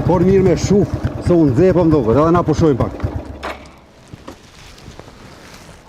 Por mirë me shuf, se unë nxe po më duket, edhe na pushojmë pak.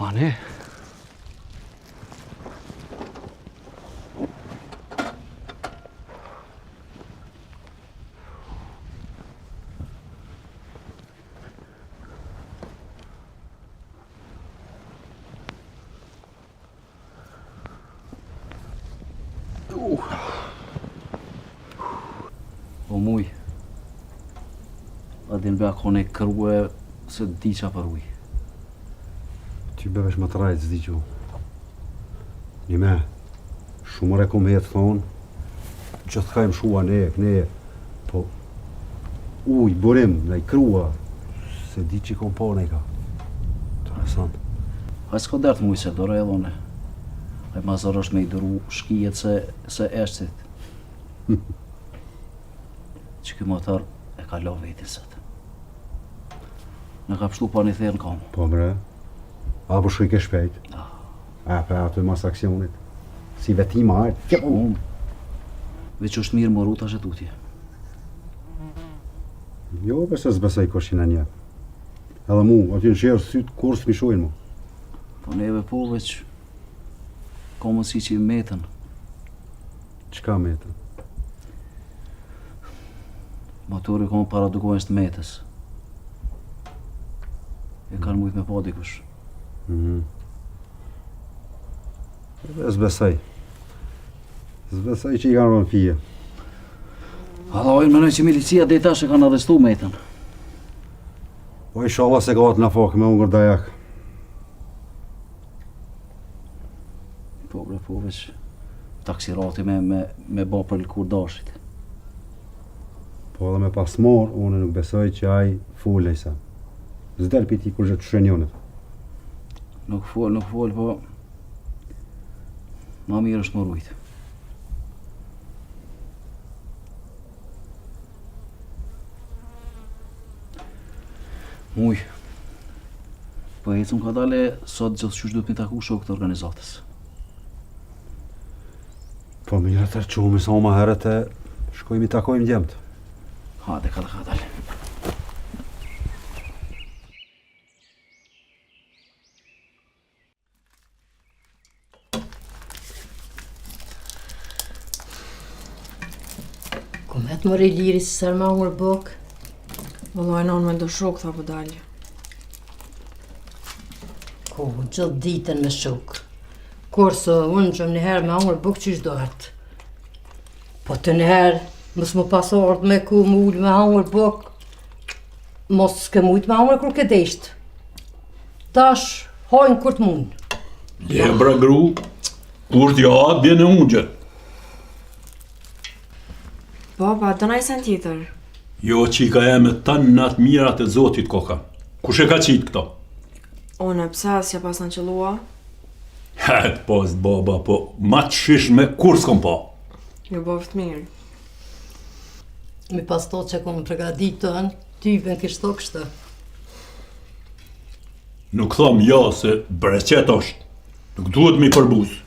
A ne? O muj. A din be a kone krue se di qa për uj. Ty be veç më të rajtë, s'di që. Një me, shumë re kom jetë thonë, gjithë ka jem shua ne, këne, po, uj, burim, në i krua, se di që kom po në i ka. Interesant. Hajt s'ka dert muj se dore edhe une. Ai ma zor është me i duru shkijet se, se eshtit. Që ky motor e ka lo vetin sot. Në ka pështu pa një therë në kamë. Po bre, a po shkoj ke shpejt? Ah. A, pa aty mas aksionit. Si vetima, ajtë. Shumë. Veç është mirë m'u ru tash e tutje. Jo, se s'besoj kush që në një. Edhe mu, aty në sherr sytë kurrë s'mi shohin mu. Po neve po veç ka mundësi që i metën. Çka metën? Motori ka para dukanit të metës. E kanë mujtë me pa dikush. Mm -hmm. S'besoj. S'besoj që i kanë rënë fije. Alla, unë menoj që milicia dhe tash e kanë arrestu metën. Po ishalla se ka atë në fokë me unë dajak. Po, bre, po, veç taksirati me, me, me bo për lëkur dashit. Po edhe me pas marrë, unë nuk besoj që ai fol sa. S'del pi ti kur të shenjonit. Nuk fol, nuk fol, po ma mirë është m'u rujt. Muj. Po ecëm kadale, sot gjithqysh duhet me taku shokët e organizatës. Po mirë atëherë çohemi sa ma herët e shkojmë i takojmë djemtë. Hajde, kadal, kadale. Ku met more Iliri se s'erdh me hangër bukë? Vëllai nonë me do shokë, tha po dalë. Ku, gjithë ditën me shokë. Kurse unë që një herë me hangër bukë qysh duhet. Po të një herë, mos më pas ardhë me ku më ulë me hangër bukë, mos s'ke mujtë me hangër kur ke deshtë. Tash, hajnë kur të mund. Le bre gru, kur t'ja atë bjen e ungjet. Baba, do naj sen tjetër. Jo, qika jeme tanë të mirat e zotit koka. Kush e ka qitë këto? Unë, pse, s'ja pasna qëllua? He, të pas, baba, po, ma të shijshme kurrë s'kom pa. Ju boftë mirë. Mi pas to që kom përgaditën, ty i kishtë to kështu. Nuk thom jo se bereqet është. Nuk duhet mi përbuz.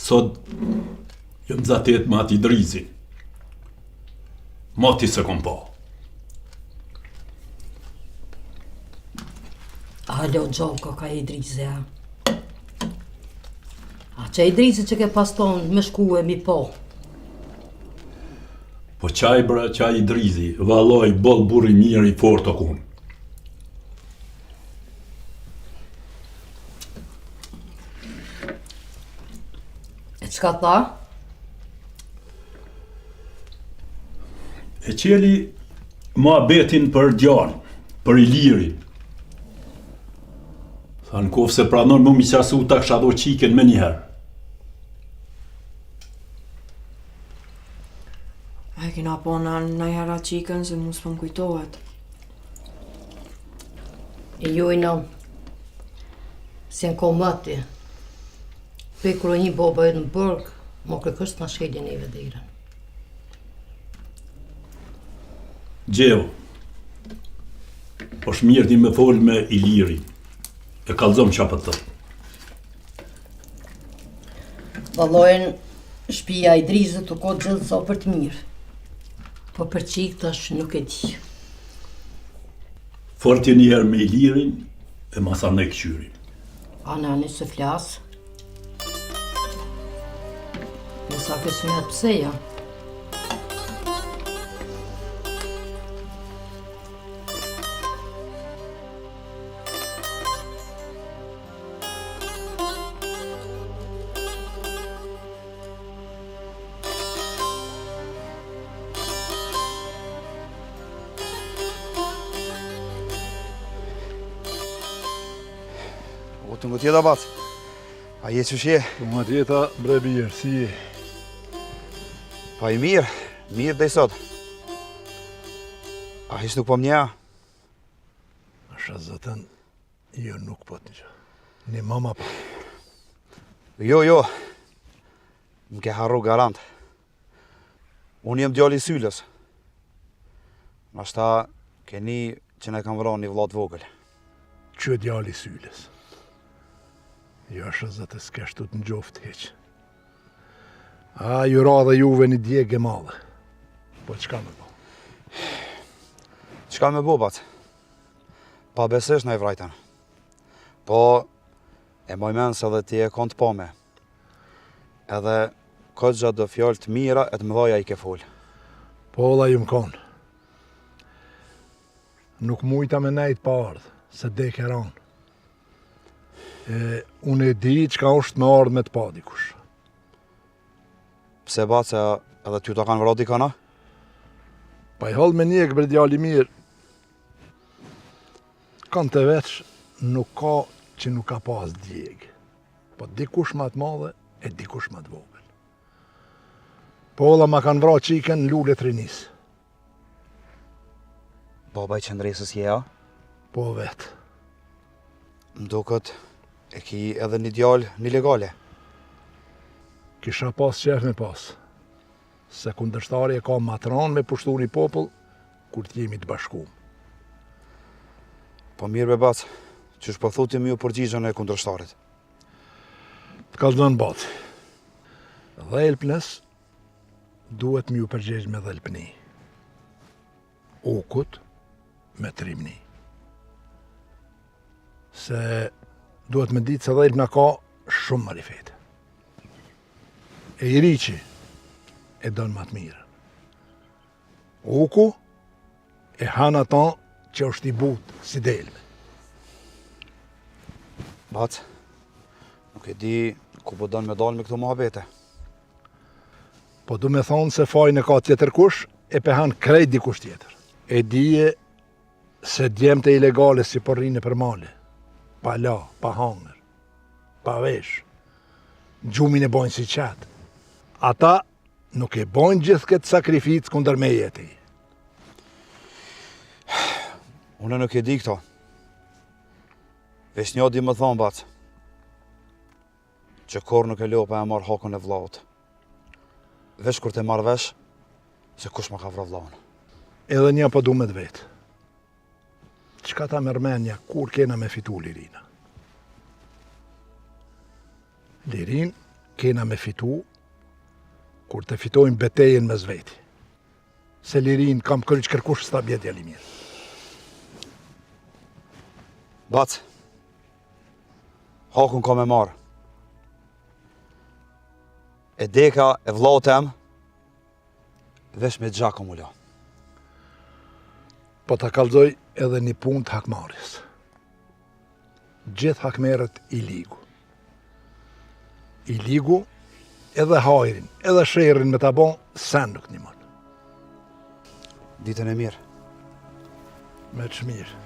Sot jam zatet me atë Idrizin. Moti s'e kom pa. Alo, gjallë ka Idrizi, a? A që Idrizi që ke pas thonë me shku e mi po? Po qaj bre, qaj Idrizi, vallaj, boll burrë i mirë i fort o kun. E çka tha? E qeli muhabetin për djalin, për Ilirin. Tha në koftë se pranon mu mi qasu ta kisha dhonë çikën menjëherë. A e kena po na najherë atë çikën se mu s'po më kujtohet. E joj në, si në komati. Pe kur një baba në burg, mo kërkush s'na sheli neve derën. Gjevo, është mirë ti me fol me Ilirin. E kallzom çka po të thotë. Vallojnë, shpia e Idrizit u konë gjithë sa për të mirë. Po për qikë tash nuk e di. Fol ti njëherë me Ilirin e masanej këqyrim. Ana një së flasë. Nësa kësmet pse ja? O të më tjeta, bacë. A je qysh je? Po më tjeta, bre bir, si je? Pa i mirë, mirë dej sot. A hiç nuk po më njeh? Asha zëtën, jo nuk po të njoh. Një mama pa. Jo, jo. Më ke harru garant. Unë jem djali i Sylës. Nashta ke ni që na kanë vra një vlla të vogël. Që djali i Sylës? Jo, asha zëtë, s'kesh të të njoftë hiç. A, ju ra dhe juve një djegë e madhe. Po, çka me bo? Çka me bo, bacë? Pabesisht na e vrajtën. Po, e maj men se dhe ti je konë të pame. Edhe, kogja do fjalë të mira e të mëdhaja i ke folë. Po, vlla jum konë. Nuk mujta me nejtë pa ardhë, se dekë e ranë. E, unë e di çka është me ardhë me të pa dikush. Pse bacë, edhe ty ta kanë vra dikën a? Pa i hollë me njekë, bre djalë i mirë. Kanë të veç nuk ka që nuk ka pas djegë. Po dikush ma të madhe e dikush ma të vogël. Po vlla ma kanë vra qikën në lule të rinisë. Baba i Qëndresës je a? Po vetë. Më duket, e ki edhe një djalë një legale. Kisha pas qef me pas, se kundërshtari e ka ma t'ranë me pushtu një popull, kur të jemi të bashkum. Po mirë be bacë, qysh po thu ti me ju përgjigj ne kundërshtarit? Të kallzon baci. Dhelpnës duhet me ju përgjegj me dhelpni. Ukut me trimni. Se duhet me ditë se dhelpna ka shumë marifete. E iriqi e don ma të mirën. Uku e han ata që është i butë si dhelme. Bacë, nuk e di ku po don me dalë me këto muhabete. Po du me thonë se fajin e ka tjetërkush, e pe han krejt dikush tjetër. E dije se djemtë e ilegales si po rrinë nëpër male, pa la, pa hangër, pa vesh, gjumin e bojnë si qetë. Ata Nuk e bojnë gjithë këtë sakrificë kundër meje ti. Unë nuk e di këto. Veç një di me thonë, bacë. Që kurrë nuk e lo pa e marrë hakun e vllaut. Veç kur të marr vesh, se kush ma ka vra vllaun. Edhe një po du me të vetë. Çka ta merr menja, kur kena me fitu lirinë? Lirinë kena me fitu kur të fitojmë betejën mes veti. Se lirinë kamkryq kërkush s'ta bje djalë i mirë. Bacë, hakun kam me marrë. E deka e vllaut tem, veç me gjak m'u la. Po ta kallzoj edhe një punë të hakmarrjes. Gjithë hakmerret i ligu. I ligu edhe hajrin, edhe sherrin me ta bo, sen nuk t'nimon. Ditën e mirë. Me të mirë.